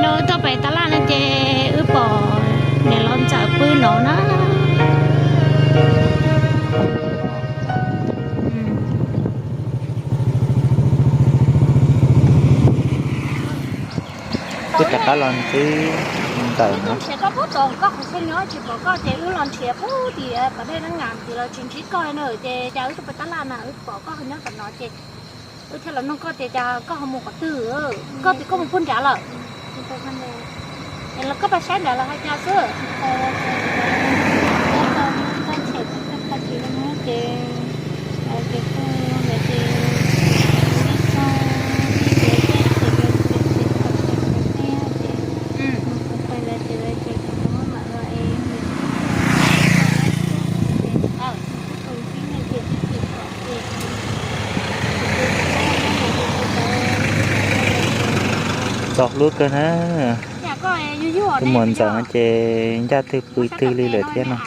No wb tuaj pem tab laj no ces wb pom niam laus ntxawm pw no na. Wb rov qab los ntsib ntawm no. Nrhiav koj puag tom koj qhov chaw nyob tsis pom koj ces wb los nrhiav puag tim pas dej Nab Ngas tim los tsis ntsib koj na, ces cas wb tuaj pem tab laj na wb pom koj nyob tom no ces wb thiaj los nug koj tias cas koj ho mus qhov twg, koj tias koj mus puag nrad lawm. Los koj pais saib nrad los hais cas xwb? Txaus hlub kawg na. Tus muam ntxawm no ces ncaj twg pw twg li lawm thiab no.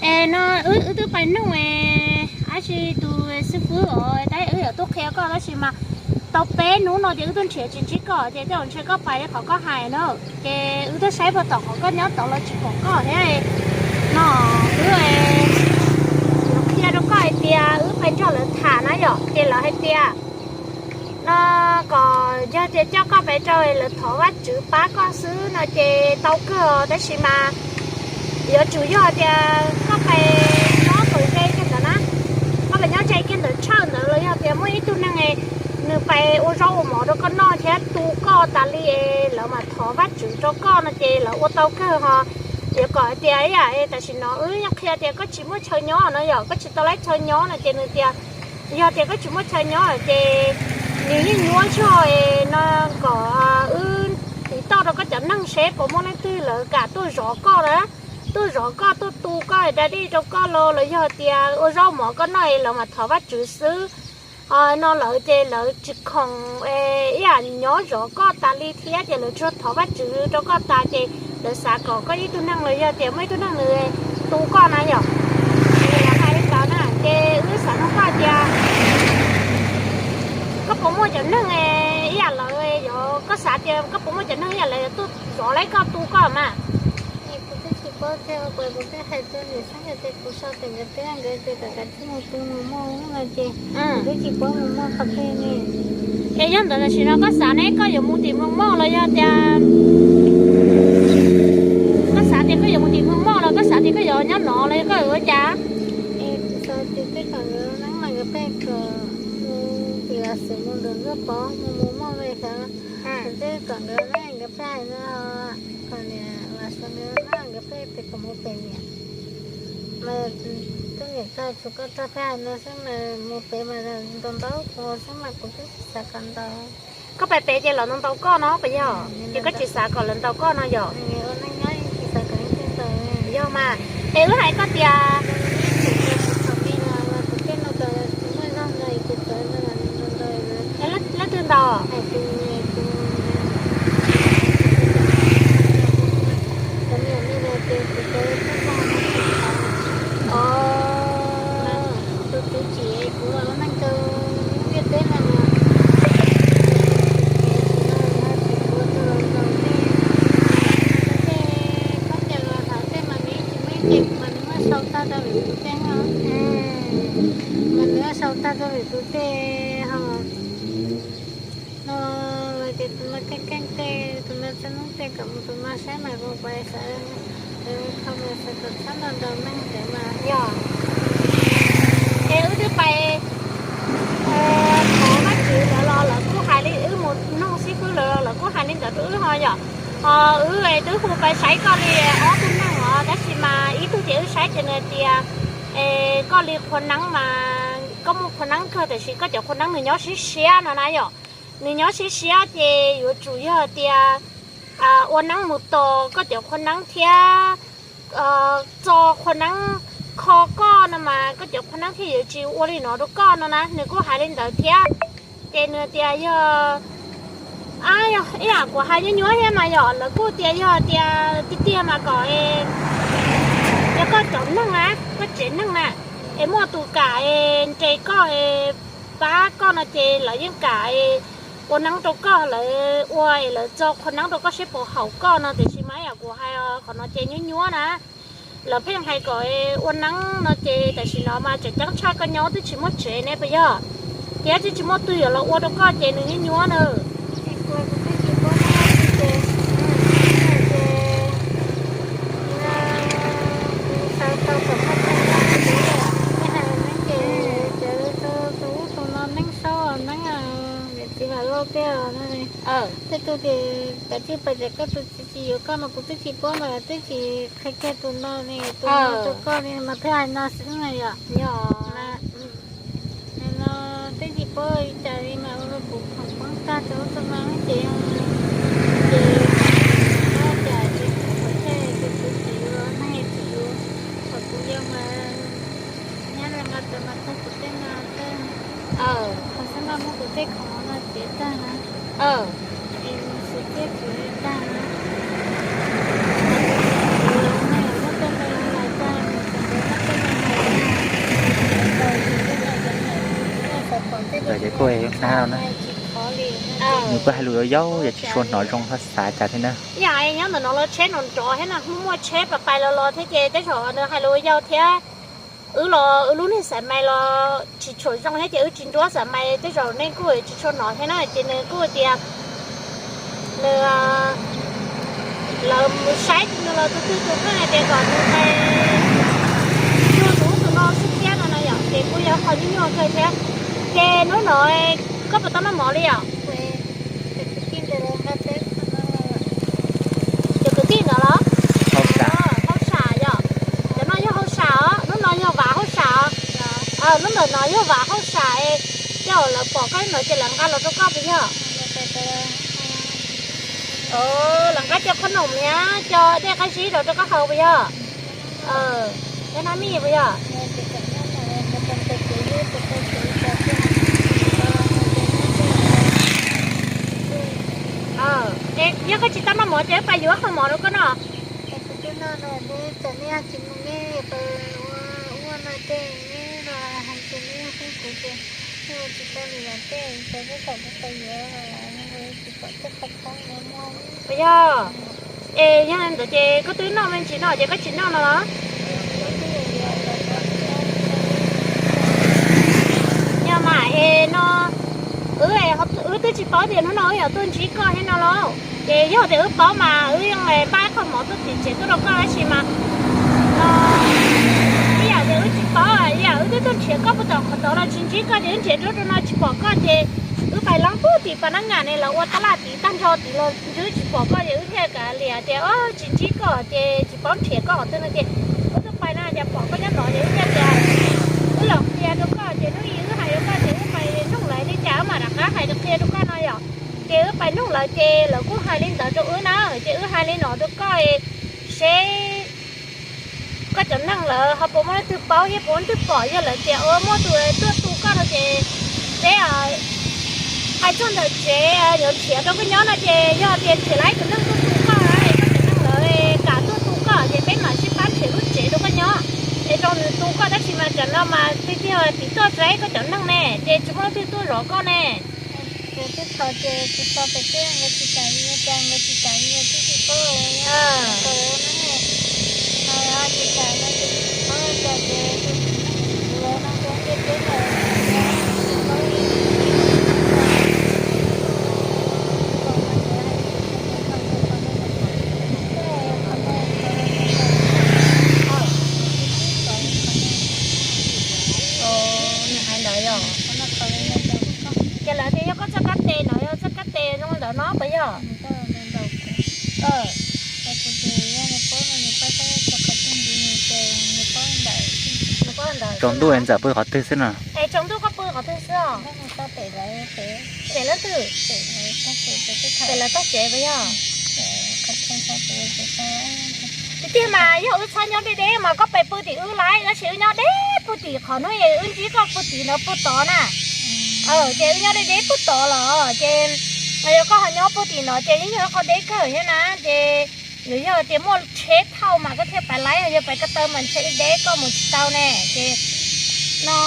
Es no wb twb pais nug, tab sis tus xib fwb os, tab wb yuav tuaj qhia koj tab sis mas tau peb hnub no ces wb tuaj nrhiav tsis ntsib koj ces tej zaum ntshe koj pais li qhov koj hais na. Ces wb tuaj saib puag tom qhov koj nyob tod los tsis pom koj thiab no. Wb qhia rau koj hais tias wb pais nrog lawv tham na yom, ces lawv hais tias no kom yog tias coj koj pem rau lawv thov Vajtswv pab koj xwb no ces tau kawg os, tab sis mas yuav tsum yog tias koj pais nyob tau ze kiag ntawd na, koj pais nyob ze kiag ntawd tshawj ntawd los yog tias muaj ib tug neeg nws pais ua zaub ua mov rau koj noj thiab tu koj tas li es lawv mam thov Vajtswv rau koj no ces lawv ua tau kawg ho. Yuav kom hais tias ib yam tam sim no wb yeej qhia tias koj tsis muaj chaw nyob no yom, koj tsis tau lab chaw nyob no ces nws tias yog tias koj tsis muaj chaw nyob ces nws yeej nyuaj zog no kom wb tiv toj rau koj cov neeg seb puas muaj leej twg lawv kam tuaj zov koj na, tuaj zov koj tuaj tu koj da dej rau koj los los yog tias ua zaub mov koj noj es lawv mam thov Vajtswv xwb. No lawv ces lawv tsis khoom ib yam nyob zov koj tas li thiab ces lawv tsuas thov Vajtswv rau koj tas ces lawv xav kom koj ib tug neeg los yog tias muaj ib tug neeg nws tu koj na yom. Ces lawv hais li ntawd na ces wb xav nug koj tias koj puas muaj cov neeg ib yam lawv, koj xav tias koj puas muaj cov neeg ib yam lawv tuaj zov lawv koj tu koj mas. Kuv twb tsis paub thiab, kuv twb hais rau niam xeeb tias kuv sau tias nkawd peb nkawd tias kom kav tsij mus tu mus muaj no ces kuv twb tsis paub mus muaj qhov twg ne. Es yog ntawd tam sim no koj xav ne koj yuav mus tim Moos Moj los yog tias koj xav tias koj yuav mus tim Moos Moj los koj xav tias koj yuav nyob no los yog koj yuav ua cas? Es kuv xav tias tej kom nkawd neeb mas nkawd pheej kom mus tim Vaj Xeem mus ntawm Ntsuab Pov mus mus muaj ve xav, tej kom nkawd neeb nkawd pheej hais no, kom niam Vaj Xeem nkawd neeb nkawd pheej tias kom mus pem niam. Mas twb niam tag tshuav koj rog pheej hais no xwb mas mus pem mas ntau ntau kuv xwb mas kuv twb tsis xav kom ntau. Koj pais pem ces lawv ntaus ntaus koj no puas yog? Ces koj tsis xav kom lawv ntaus koj no yog? Yog mas, es wb hais koj tias leej twg ntaus? Tus txiv tsim kuv los lub neej rau ntiaj teb no mas, tej khaub ncaws los thaum tej mas nws tsis muaj ib ce mas nws muab sau tag rau vim tus tej no, mas nws muab sau tag rau vim tus tej ho. No los ces tus no keej keej tej, tus no txaj noob tej kom mus tus no saib mas kuv pais xav, thaum mas xav kom txhob ntaus ntaus neeg ntawd mas. Yog, es wb twb pais thov Vajtswv lawv los lawv kuj hais li, wb mus nug xib fwb lawv los lawv kuj hais li ntawd rau wb ho yom. Ho wb twb hu pais saib koj li ob tug neeg os, tab sis mas ib tug ces wb saib ces nws tias, es koj li qhua neeb mas koj muaj qhua neeb kawg tiam sis koj cov qhua neeb nws nyob siab siab no na yom. Nws nyob siab siab ces yuav tsum yog tias ua neeb mus tos koj cov qhua neeb thiab txo qhua neeb kho koj no mas koj cov qhua neeb thiaj yuav tsis ua li no rau koj no na, nws kuj hais li ntawd thiab. Ces nws tias yog, ib yam kuv hais nyuaj nyuaj thiab mas yom, lawv kuj tias yog tias tiag tiag mas kom, yog koj cov neeg na, koj tsev neeg na, es muaj tus kam nres koj es pab koj no ces lawv yeej kam ua neeb rau koj, lawv ua es lawv txo qhua neeb rau koj seb puas haum koj no, tiam sis mas yam kuv hais qhov no ces nyuaj nyuaj na. Lawv pheej hais kom ua neeb no ces tam sim no mas tseem ceeb tshaj koj nyob twb tsis muaj tsev ne puas yog? Thiab twb tsis muaj twg yuav los ua rau koj ces nws nyuaj nyuaj na. Tej tug tias kav tsij pais tsev, koj tus txiv tsis yuav koj mas kuv twb tsis paub mas twb tsis qhia kiag tus no ne, tus no rau koj ne mas thiaj hais no xwb na yom. No twb tsis paub li cas li mas ua rau kuv khoom poob tag rau ub rau no ces, ces no cas ces kuv txhob txhawj, kuv txiv yuav neeg txiv yuav, kom kuv yau mas nyob zoo nqa tau mas tag kuv tej no tag, thaum xab maj muab kuv tej khoom no txiav tag na, es xwb thiab kuv tag na, kuv neeg muab tej no hais tag, kuv txiv muab tej no hais tag, tau kuv tej no ces nws kuj hais lus yau yau yog tsis tshua hnov zoo hab xav cas thiab na. Yam nyob ntawm no los tsheb nrov nrov thiab na, muaj muaj tsheb pais pais los los thiab ces tej zaum nws hais lus yau thiab. Wb los wb lub neej xav mais los tsis tshua zoo thiab ces wb tsis nruab xav mais, tej zaum nej kuj tsis tshua hnov thiab na, ces nws kuj tias nws, lawv mus saib tus nws los tus twg tus kheej hais tias kom nws pais yug tus ub tus no xwb thiab no no yom, ces kuj yog qhov nyuaj nyuaj kawg thiab. Ces hnub no koj puas tau noj mov li yom? Cov kwv tij ntawd los? Hauj sam yom. Cov no yog hauj sam os, lub no yog Vam hauj sam os. Lub ntawm no yog Vam hauj sam, coj lawv pom koj ntawd ces lawv nqa los rau koj puas yog? Lawv nqa cov qhob noom thiab cov dej qab zib los rau koj haus puas yog? Cov no mij puas yog? Yog koj tsis tau noj mov ces wb pais yuav qhov mov rau koj noj. Puas yog? Es yog li ntawd ces koj twb noj me ntsis no ces koj tsis noj no los? Yog mas es no, wb, wb twb tsis paub tias hnub no wb yuav tuaj ntsib koj thiab no los. Ces yog tias wb paub mas wb yeej npaj qhov mov tuaj tim tsev tuaj rau koj tab sis mas no, ib yam tias wb tsis paub, ib yam wb twb tuaj nrhiav koj puag tom qhov tod los tsis ntsib koj ces wb nrhiav nruab rau no tsis pom koj ces wb pais leeb puag tim pas nab ngas ne los ua tab laj tid tag nrho tid los ntsib tsis pom koj ces wb thiaj kav liam tias tsis ntsib koj ces tsis paub nrhiav koj qhov twg no ces wb tuaj pais no cas pom koj nyob tod ces wb thiaj tias wb los qhia rau koj ces hnub ib wb hais rau koj ces wb pais nug lawv li cas wb mam rov qab hais qhia rau koj no yom. Ces wb pais nug lawv ces lawv kuj hais li ntawd rau wb na, ces wb hais li no rau koj seb koj cov neeg lawv ho puas muaj leej twg paub thiab puas muaj leej twg pom, yog lawv tias muaj tus tuaj tu koj no ces peb hais txog ntawm tsev yuav nrhiav rau koj nyob no ces yog tias nrhiav laib tus neeg tuaj tu koj na, koj cov neeg lawv kam tuaj tu koj ces peb mam sib pab nrhiav lub tsev rau koj nyob, es rau nws tu koj tab sis mas tam no mas tiag tiag tim tuaj saib koj cov neeg ne ces tsis muaj leej twg tuaj zov koj ne. Ces twb thov ces tsis tau pem tej nkawd tsis kam li cas, nkawd tsis kam li twb tsis paub, tsis kam no ces tsis paub cas ces tus txiv neej kuv lawv no kuv ntej peb lawm, tsis paub li. Nws hais ntawd yog, ces lawv tias yog koj txoj kab tes no yog txoj kab tes zoo ntawd no puas yog? Tsaus ntuj ntawm pw qhov twg xwb no? Es tsaus ntuj koj pw qhov twg xwb os? Pem leej twg? Pem lawv tog tsev puas yog? Tiag tiag mas yog wb txhob nyob deb deb mas koj pem pw tim wb laiv, tab sis wb nyob deb pw tim qhov hnub wb ntsib koj pw tim no pw tod na. Ces wb nyob deb deb pw tod los ces yog koj ho nyob pw tim no ces yeej yog ib qho deb kawg thiab na. Ces yuav yog tias muaj tsheb thauj mas koj thiaj pais laiv, yog pais ko taw mas ntshe deb deb koj mus tsis tau ne. Ces no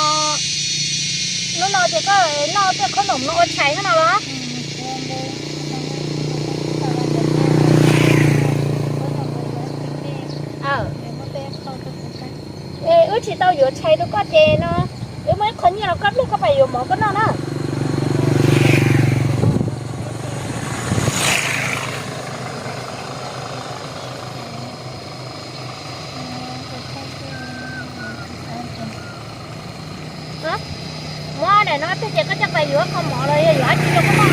Hnub no ces koj noj tej qhob noom no ua tshais no los? Es wb tsis tau yuav tshais rau koj ces no, wb muaj ib qho nyiaj los koj luaj koj pais yuav mov koj noj na. Muab ob daim no twg ces koj coj pais yuav qho mov los yog yuav dab tsi rau koj noj.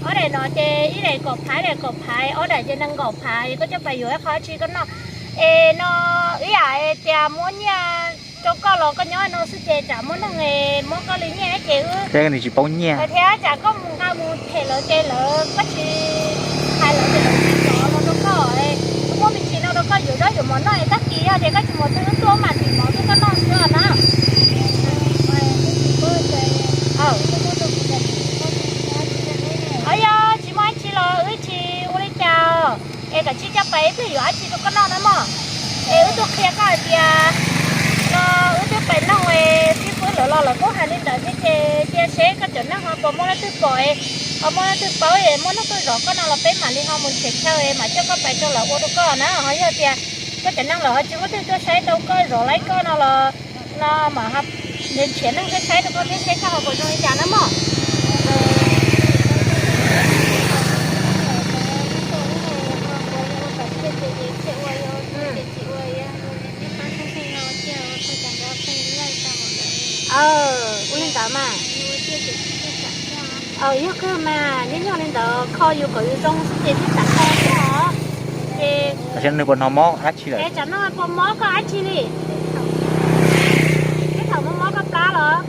Ob daim no ces ib daim kaum phav, ib daim kaum phav, ob daim ces nees nkaum phav, koj coj pais yuav ib qho dab tsi koj noj. Es no ib yam tias muab nyiaj rau koj los koj nyob no xwb ces tsam muaj neeg muab koj li nyiaj ces wb tsis paub nyiaj thiab tsam koj mus nqa mus them lawv ces lawv koj tsis hais lawv ces lawv tsis cov los rau koj. Wb muab me ntsis no rau koj yuav zaub yuav mov noj es tag kis yog tias koj tsis muaj twg tuaj mam tim mov tuaj koj noj xwb na. Yog tsis muaj dab tsi los wb tsis ua li cas, es kav tsij coj pais ib pliag yuav dab tsi rau koj noj na mog. Es wb tuaj qhia koj hais tias no wb twb pais noog es xib fwb lawv los lawv kuj hais li ntawd thiab ces cia seb koj cov neeg ho puas muaj leej twg pom, ho muaj leej twg paub es muaj neeg tuaj zov koj no los peb mam li ho mus nrhiav chaw es mam coj koj pais rau lawv ua rau koj na. Ho yog tias koj cov neeg lawv ho tsis muaj leej twg tuaj saib tau koj zov laib koj no los no mam nrhiav neeg saib saib rau koj thiab seb koj ho puas zoo li cas na mog. Ua li ntawd mas. Yog kawg mas, nyob nyob li ntawd kho yus kom yus zoo xwb ces thiaj txawj kho thiab os. Ces nws puas hnov mob dab tsi lawm? Tsam no puas mob koj dab tsi li? Tej thaum mob mob koj plab los?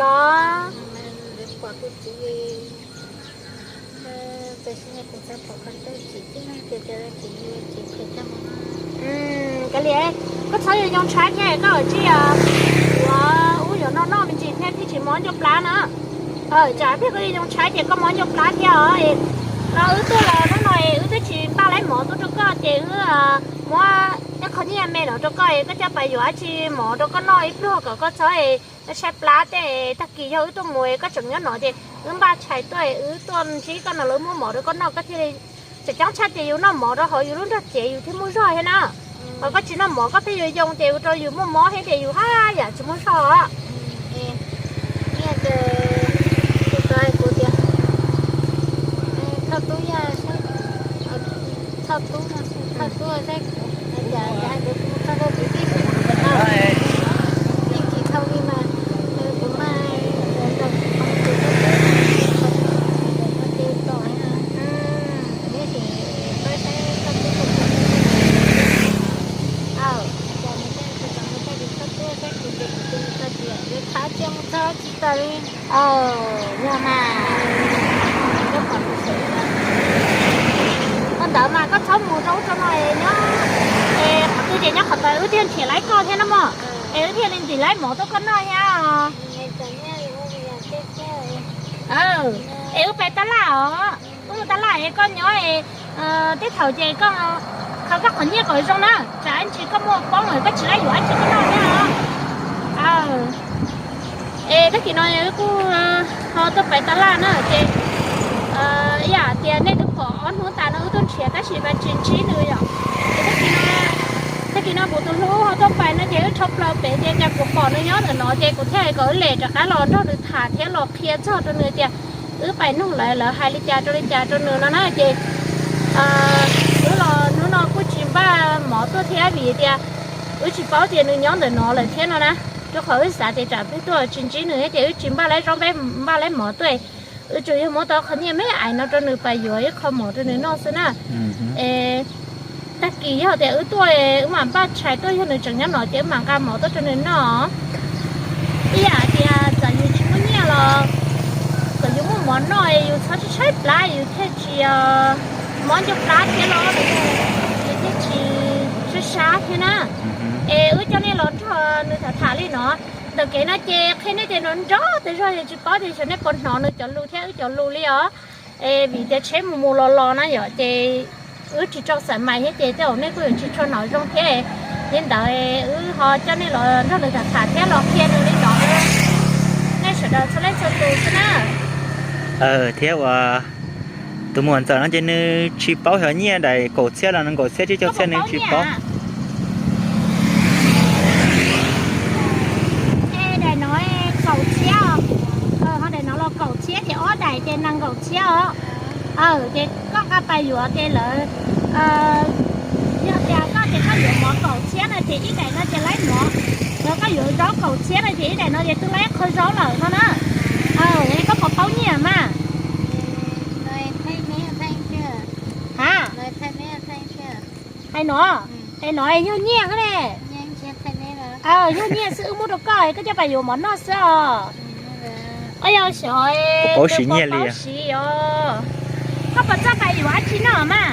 Los? Kav liam, koj txhob yuav yoo tshaib thiab koj tsis yog yuav ub yuav no noj me ntsis thiab thiaj tsis mob ncauj plab na. Tsam pliag koj yuav yoo tshaib ces koj mob ncauj plab thiab os. Los wb tuaj los hnub no wb twb tsis npaj laib mov tuaj rau koj ces wb muab ib qho nyiaj me no rau koj es koj coj pais yuav dab tsi mov rau koj noj ib pluag kom koj txhob tshaib plab tej. Tag kis yog wb tuaj mus koj tseem nyob no ces wb npaj tshais tuaj wb tuaj ntsib koj no lawv muab mov rau koj noj koj thiaj li tseem ceeb tshaj ces yus noj mov rau hauv yus lub nrog cev yus thiaj muaj zog thiab na. Ho koj tsis noj mov koj pheej yuav yoo ces ua rau yus muaj mob thiab ces yus haj yam tsis muaj zog. Yog mas, ua ntawd mas koj txhob mus rau ub rau no nyob, es qhov twg ces nyob qhov ntawd wb thiaj nrhiav laib koj thiab na mog, es wb thiaj li ntim laib mov tuaj koj noj thiab. Es wb pais tab laj os, wb mus tab laj es koj nyob es tej thaum ces koj kho koj qhov nyiaj kom zoo na, tsam ib ntsis koj muaj poob lawm koj tsis laib yuav dab tsi koj noj thiab os. Es tag kis no wb kuj ho tuaj pais tab laj na ces ib yam tias nej twb pom ob hnub tas no wb tuaj nrhiav tab sis mas tsis ntsib nws yom. Es tag kis no kuv tus hlub ho tuaj pais no ces wb rho plaws pem ces cas kuv pom nws nyob ntawm no ces kuv thiaj hais kom wb lem rov qab los nrog nws tham thiab los qhia txog rau nws tias wb pais nug lawv, lawv hais li cas rau li cas rau nws no na ces wb los hnub no kuj tsis npaj mov tuaj thiab vim tias wb tsis paub tias nws nyob ntawm no lawm thiab no na. Rau qhov wb xav tias tsam peb tuaj tsis ntsib nws thiab ces wb tsis npaj laib zaub npaj laib mov tuaj. Wb tsuas yog muab tau qhov nyiaj me ais no rau nws pais yuav ib qho mov rau nws noj xwb na. Es tag kis yog tias wb tuaj wb mam npaj tshais tuaj, yog nws tseem nyob no ces wb mam nqa mov tuaj rau nws noj. Ib yam tias txawm yus tsis muaj nyiaj los kom yus muaj mov noj es yus txhob tshaib tshaib plab yus thiaj tsis mob ncauj plab thiab los yus thiaj tsis tshaib sab thiab na. Es wb coj nej los nrog nws tham tham li no. Ntawm kev no ces qhia nej tias nrov nrov tas zog, yog tsis paub tias xyov nej puas hnov nws cov lus thiab wb cov lus li os. Es vim tias tsheb mus mus los los na yom, ces wb tsis tso xaim mais thiab ces tej zaum nej kuj yuav tsis tshua hnov zoo thiab. Li ntawd wb ho coj nej los nrog nws tham tham thiab los qhia nws li no. Nej sawv daws txhua leej txhua tus xwb na. Thiab uas tus muam ntxawm no ces nws tsis paub xyov nyiaj daim kaum txhiab los nees nkaum txhiab tsib caug txhiab, nws tsis paub. Daim no kaum txhiab, ho daim no los kaum txhiab ces ob daim ces nees nkaum txhiab os. Ces koj nqa pais yuav ces lawv, yog tias koj ces koj yuav mov kaum txhiab no ces ib daim no ces laib mov, yog koj yuav zaub kaum txhiab no ces ib daim no ces twb laib qhov zaub lawm no na. Koj puas paub nyiaj mas? Ha, hais no, hais no yog nyiaj ne. Yog nyiaj xwb wb muab rau koj, koj coj pais yuav mov noj xwb os. Yog xyov paub siv nyiaj li os. Koj puas txawj pais yuav dab tsi noj mas?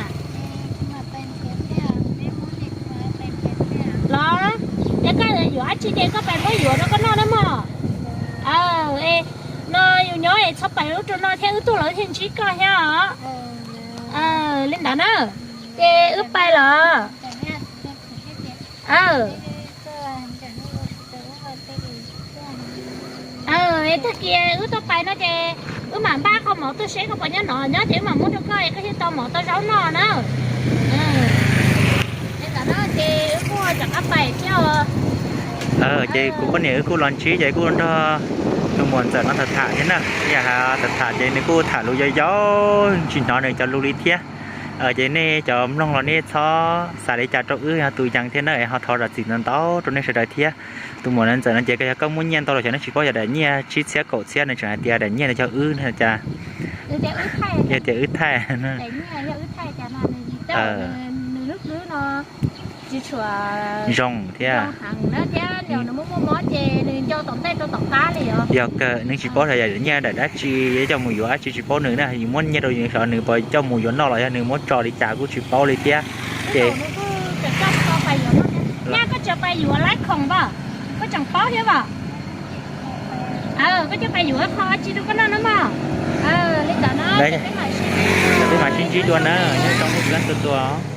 Los, yog koj yuav dab tsi ces koj pais muab yuav rau koj noj na mog. No yus nyob es txhob pais lub rau no thiab wb tuaj los thiaj ntsib koj thiab os. Li ntawd na, ces wb pais los. Tag kis wb tuaj pais no ces wb mam npaj qhov mov tuaj seb koj puas nyob no, nyob ces wb mam muab rau koj es koj thiaj tau mov tau zaub noj na. Ces wb kuj rov qab pais thiab. Ces kuv poj niam wb kuj los ntsib ces kuj nrog tus muam ntxawm no tham tham thiab na. Yam tham tham ces nws kuj tham lus yau yau, tsis hnov nws cov lus li thiab. Ces nej cov mloog los nej txhob xav li cas rau wb, yog tus yees thiab na, ho thov zam txim ntau ntau rau nej sawv daws thiab. Tus muam ntxawm no ces yog koj muaj nyiaj ntau los xyov nws tsis paub xyov daim nyiaj tsib txhiab kaum txhiab, nws tseem hais tias daim nyiaj no yog wb no cas. Yog tias wb thaij zoo thiab. Yog kawg nws tsis paub xyov daim nyiaj daim dab tsi, coj mus yuav dab tsi tsis paub nws na, yus muab nyiaj rau nws xyov nws puas coj mus yuav noj los yog nws muab tso li cas kuj tsis paub li thiab. Ces koj tseem pais yuav laib khoom pom, koj tseem paub thiab pom. Koj coj pais yuav qhov dab tsi rau koj noj na mog. Li ntawd no, peb mam sib ntsib dua na, nyob zoo ib tsoom phooj ywg txhua tus.